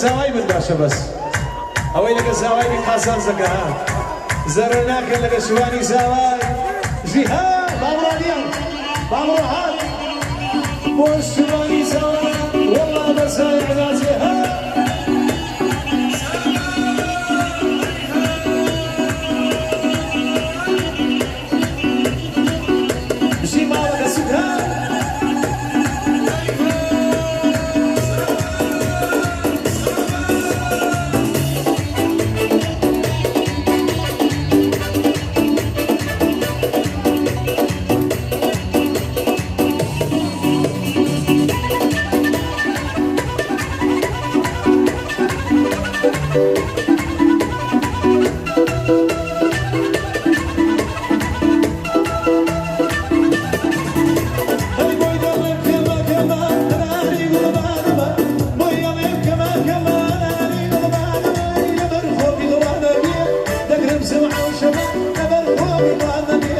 زاوای من باشە بەس ئەوەی لەگە زاوای بی قازانج دەکا ها زەرەر ناکەن لەگە شوانی زاوای ژی ها بابڕا دیان بابڕا هات بۆ شوانی زاوا وەڵا بە زایع ناچێ ها. بژی ماڵەکە سوک ها. هەی بۆی دەڵێم کەمە کەمە هەناری گوڵبانمە بۆی ئەڵێم کەمە کەمە هەناری گوڵبانمە لەبەر خۆمی دڵانەبێ دەگرم سمعە و شەمە لەبەر خۆمی دڵانەبێ